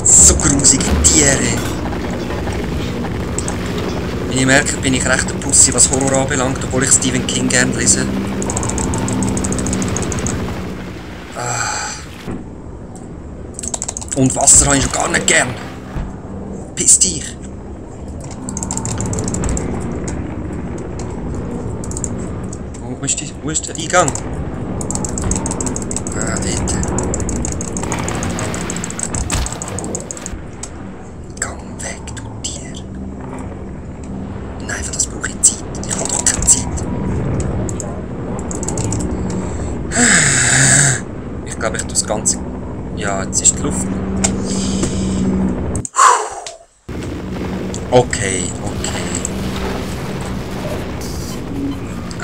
So grusige Tiere. Wie ich merke, bin ich recht ein Pussy, was Horror anbelangt, obwohl ich Stephen King gerne lese. Und Wasser habe ich schon gar nicht gern. Piss dich. Wo ist der Eingang? Ah, dort. Gang weg, du Tier. Nein, für das brauche ich Zeit. Ich habe doch keine Zeit. Ich glaube, ich tue das Ganze... Ja, jetzt ist die Luft. Okay.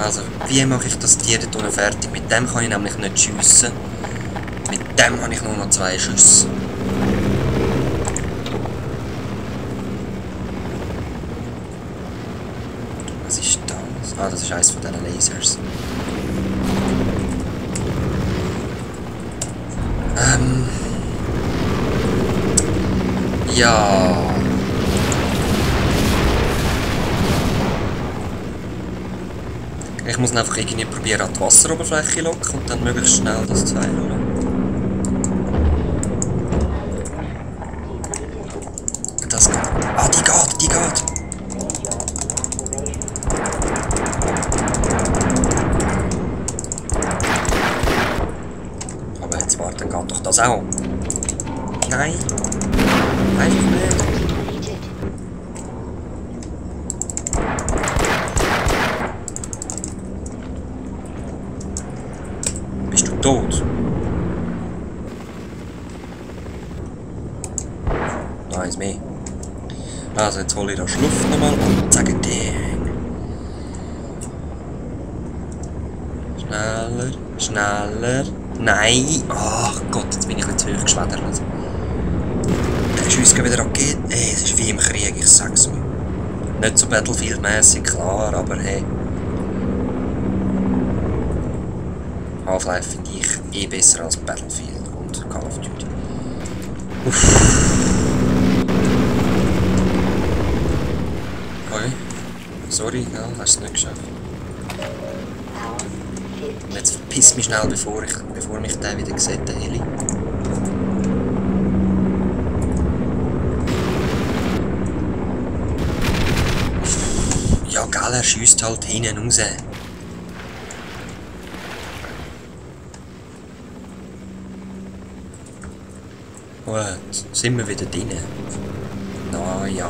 Also, wie mache ich das Tier dort unten fertig? Mit dem kann ich nämlich nicht schiessen. Mit dem habe ich nur noch 2 Schüsse. Was ist das? Ah, das ist eines von diesen Lasers. Ja. Ich muss einfach irgendwie probieren, an die Wasseroberfläche zu locken und dann möglichst schnell das zu heilen, oder? Das geht. Ah, die geht! Aber jetzt warten geht doch das auch. Nein! Einfach nicht! Bist du tot? Eins mehr. Also jetzt hole ich das Luft nochmal und sage Ding. Schneller. Nein! Ach Gott, jetzt bin ich nicht zu hoch geschwädert. Ich schiesse wieder Raketen. Ey, es ist wie im Krieg, ich sag's euch. Nicht so Battlefield-mäßig, klar, aber hey. Half-Life finde ich eh besser als Battlefield und Call of Duty. Okay. Sorry, ja, hast du es nicht geschafft. Und jetzt verpiss mich schnell, bevor mich der wieder sieht, der Heli. Ja, gell, er schiesst halt hinten raus. Gut, sind wir wieder drin? Na ja.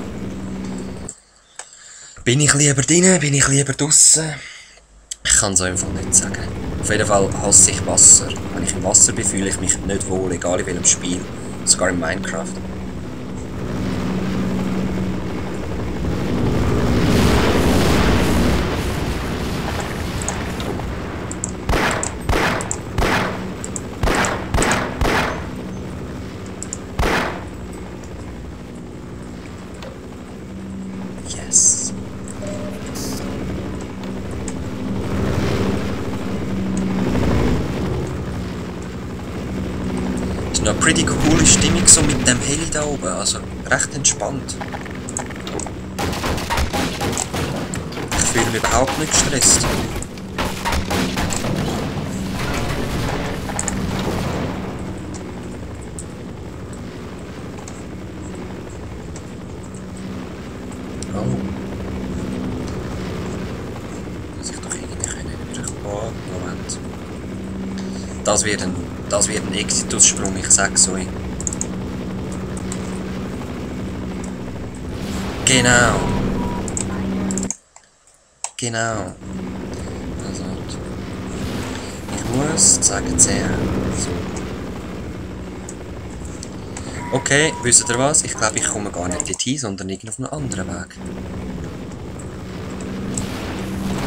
Bin ich lieber drin, bin ich lieber draussen? Ich kann es einfach nicht sagen. Auf jeden Fall hasse ich Wasser. Wenn ich im Wasser bin, fühle ich mich nicht wohl, egal in welchem Spiel. Sogar in Minecraft. Yes. Ist noch eine pretty coole Stimmung so mit dem Heli da oben, also recht entspannt. Ich fühle mich überhaupt nicht gestresst. Das wird ein Exitus-Sprung, ich sag's euch. Genau. Also, ich muss, sagen Sie. So. Okay, wisst ihr was? Ich glaube, ich komme gar nicht dorthin, sondern irgendwie auf einen anderen Weg.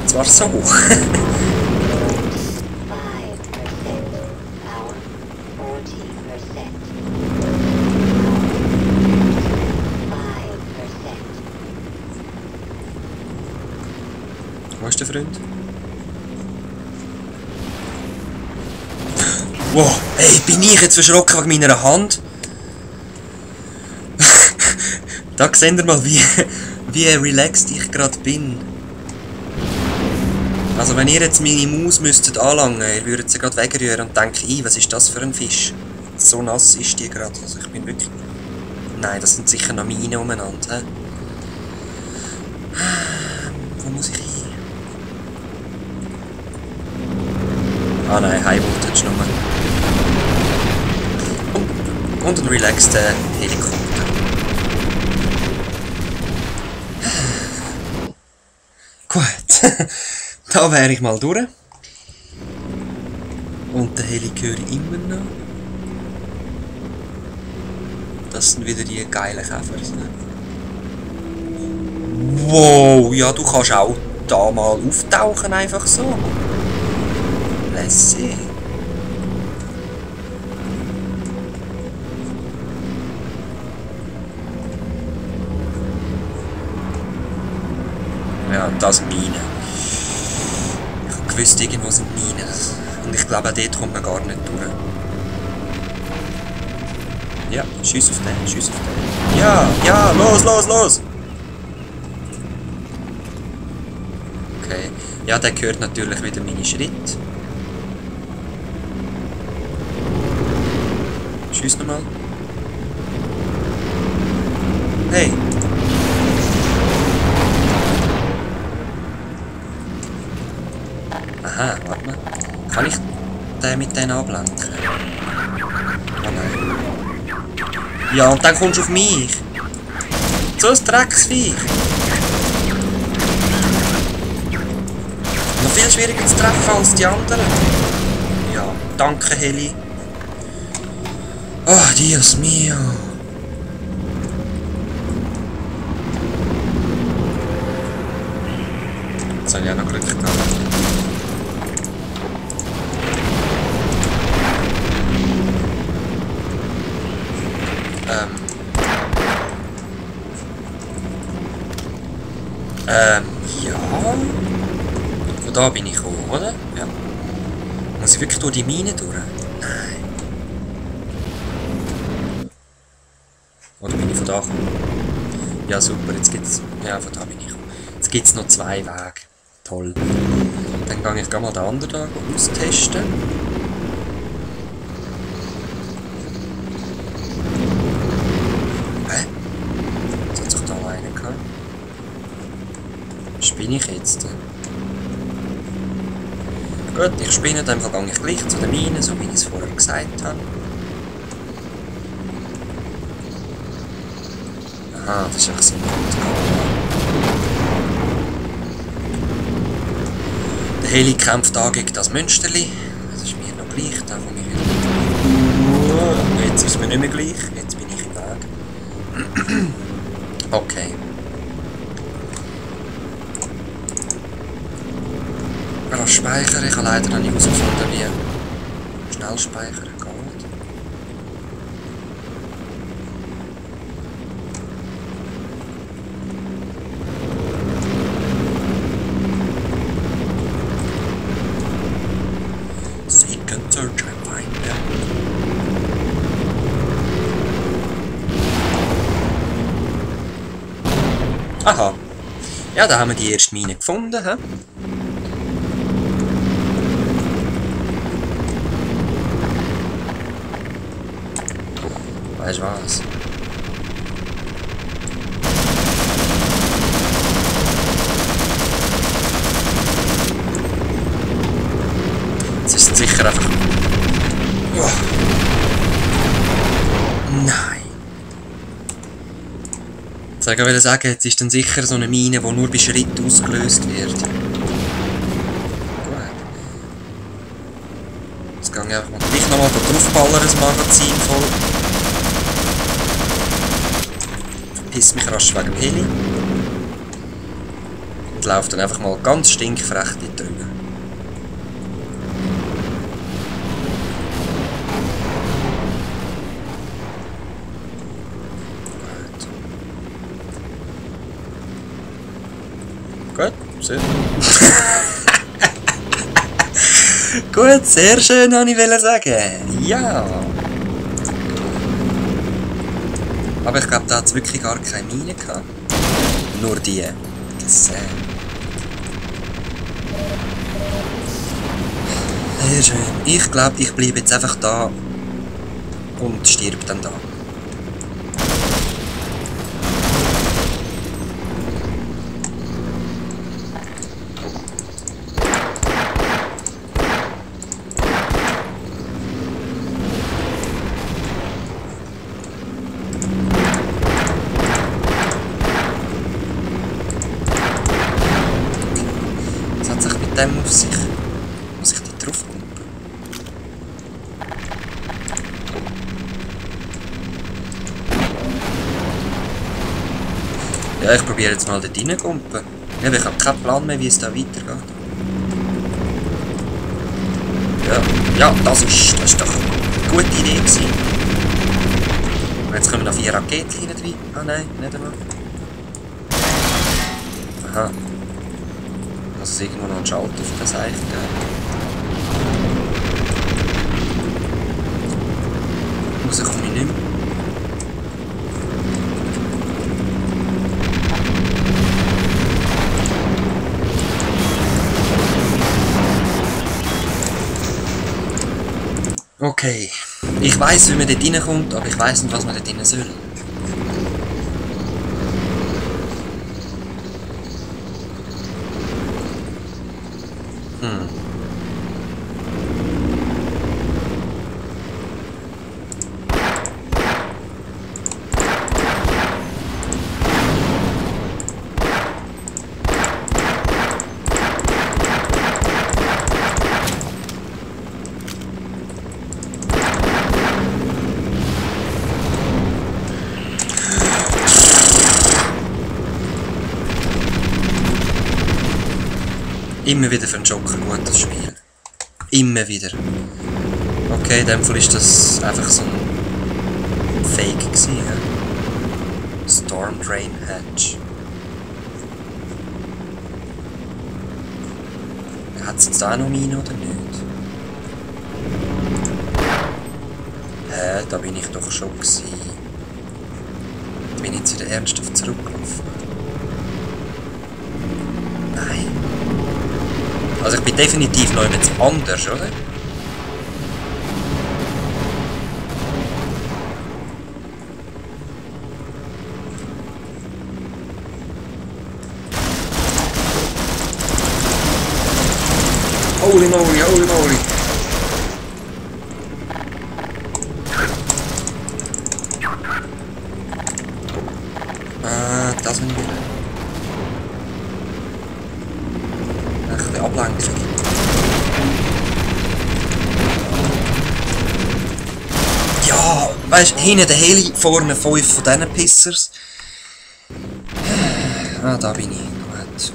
Und zwar so. Wo ist der Freund? Wow, ey, bin ich jetzt verschrocken wegen meiner Hand? Da seht ihr mal, wie relaxed ich gerade bin. Also wenn ihr jetzt meine Maus müsstet anlangen, ihr würdet sie gerade wegrühren und denken, was ist das für ein Fisch? So nass ist die gerade. Also ich bin wirklich... Nein, das sind sicher noch Minen umeinander. Wo muss ich hin? Ah nein, High Voltage nochmal. Und ein relaxter Helikopter. Gut, da wäre ich mal durch. Und den Heli höre ich immer noch. Das sind wieder die geilen Käfer. Wow, ja, du kannst auch da mal auftauchen, einfach so. Lässig. Ja, das sind Minen. Ich habe gewusst, irgendwo sind Minen. Und ich glaube, auch dort kommt man gar nicht durch. Ja, schieß auf den, schieß auf den. Ja, ja, los, los, los! Okay. Ja, der hört natürlich wieder meine Schritte. Schieß nochmal. Hey! Aha, warte mal. Kann ich den mit denen ablenken? Oh nein. Ja, und dann kommst du auf mich. So ein Drecksviech. Noch viel schwieriger zu treffen als die anderen. Ja, danke Heli. Oh, Dios mio. Jetzt habe ich auch noch Glück gehabt. Ja. Von da bin ich gekommen, oder? Ja. Muss ich wirklich durch die Mine durch? Nein. Oder bin ich von da gekommen? Ja, super, jetzt gibt's... Ja, von da bin ich gekommen. Jetzt gibt's noch 2 Wege. Toll. Dann gehe ich mal den anderen da austesten. Hä? Was hat sich da alleine gehabt? Spinne ich jetzt? Gut, ich spinne, dann gehe ich gleich zu den Minen, so wie ich es vorher gesagt habe. Aha, das ist echt so ein Der Heli kämpft da gegen das Münsterli. Das ist mir noch gleich, da komme ich wieder. Jetzt ist es mir nicht mehr gleich, jetzt bin ich im Weg. Okay. Rasch speichern, ich habe leider noch nicht herausgefunden, wie schnell speichern geht. Second search and find. Aha. Ja, da haben wir die erste Mine gefunden. He? Weißt du was? Jetzt ist es sicher einfach... Oh. Nein! Ich wollte sagen, jetzt ist dann sicher so eine Mine, die nur bei Schritt ausgelöst wird. Gut. Jetzt gehe ich einfach mal gleich nochmal draufballern, das Magazin voll. Verpiss mich rasch wegen dem Heli. Und laufe dann einfach mal ganz stinkfrech dort drüber. Gut, so. Gut, sehr schön, wollte ich sagen. Ja. Aber ich glaube, da hat es wirklich gar keine Mine gehabt. Nur die. Sehr schön. Ich glaube, ich bleibe jetzt einfach da und stirb dann da. Was hat sich mit dem auf sich? Muss ich die drauf kommen? Ja, ich probiere jetzt mal dort reinkumpen. Ja, ich habe keinen Plan mehr, wie es da weitergeht. Ja, das ist doch eine gute Idee gewesen. Und jetzt kommen noch 4 Raketen rein. Ah nein, nicht einmal. Aha. Muss es irgendwo noch einen Schalter auf das Eich geben. Muss ich nicht mehr. Okay. Ich weiss, wie man dort reinkommt, aber ich weiss nicht, was man dort rein soll. Immer wieder für einen Joker gut, das Spiel. Immer wieder. Okay, in dem Fall ist das einfach so ein Fake gewesen, ja? Storm Drain Hatch. Hat es jetzt da noch Mine oder nicht? Da bin ich doch schon gewesen. Bin ich jetzt wieder ernsthaft zurückgelaufen? Nein. Also ich bin definitiv noch jetzt anders, oder? Holy moly, holy moly! Das will ich wieder. Ein bisschen Ablenkung. Ja, weißt du, hinten der Heli, vorne 5 von diesen Pissers. Ah, da bin ich. Gut.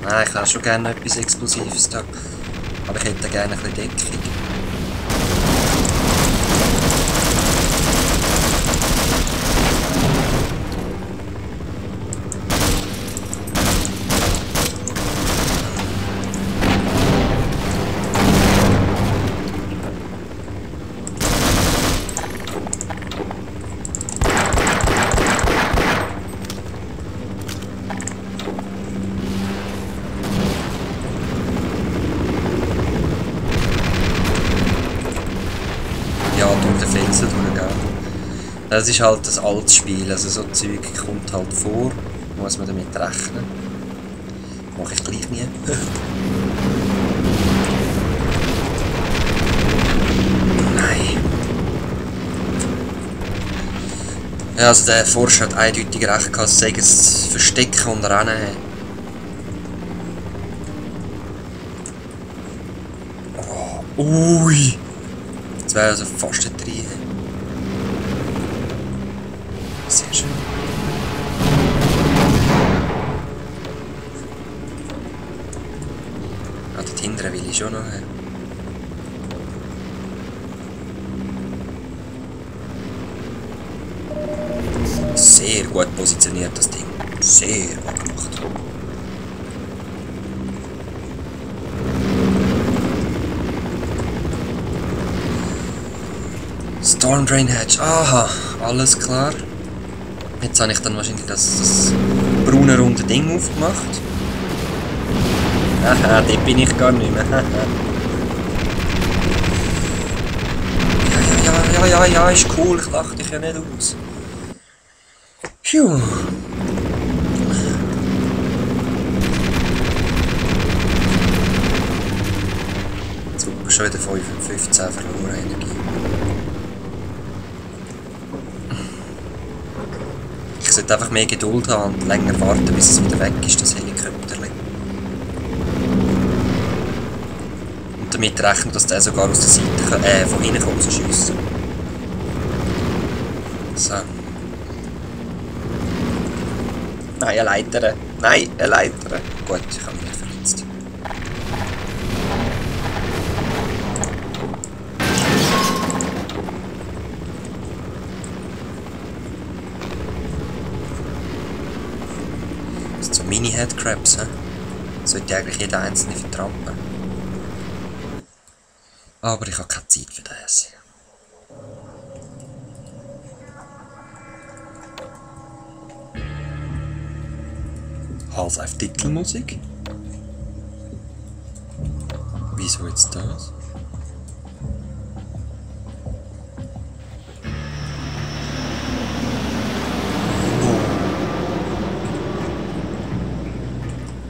Nein, ich hätte schon gerne etwas Explosives da. Aber ich hätte gerne ein bisschen Deckung. Felsen durchgehen. Das ist halt ein altes Spiel, also so Zeug kommt halt vor, muss man damit rechnen. Mache ich gleich nie. Nein. Ja, also der Forscher hat eindeutig recht gehabt, sei es verstecken und rennen. Ui! Das wäre also fast ein 3. Sehr schön. Ah, dort hinten will ich schon noch. Sehr gut positioniert, das Ding. Sehr gut gemacht. Storm Drain Hatch. Aha, alles klar. Jetzt habe ich dann wahrscheinlich das braune runde Ding aufgemacht. Haha, dort bin ich gar nicht mehr. Ja, ist cool, ich lache dich ja nicht aus. Phew. Super, schon wieder 15 verloren Energie. Ich sollte einfach mehr Geduld haben und länger warten, bis es wieder weg ist, das Helikopterli. Und damit rechnen, dass der sogar aus der Seite von hinten rausschiessen. So. Nein, eine Leiter. Nein, eine Leiter. Gut, ich habe mich nicht verletzt. Das sind so Mini-Headcrabs, hä? Sollte eigentlich jeder einzelne vertrampen. Aber ich habe keine Zeit für das. Half-Life-Titelmusik? Wieso jetzt das?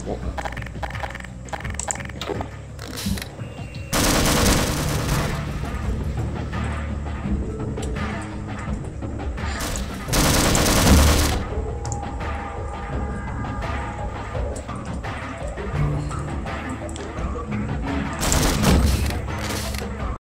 Oh.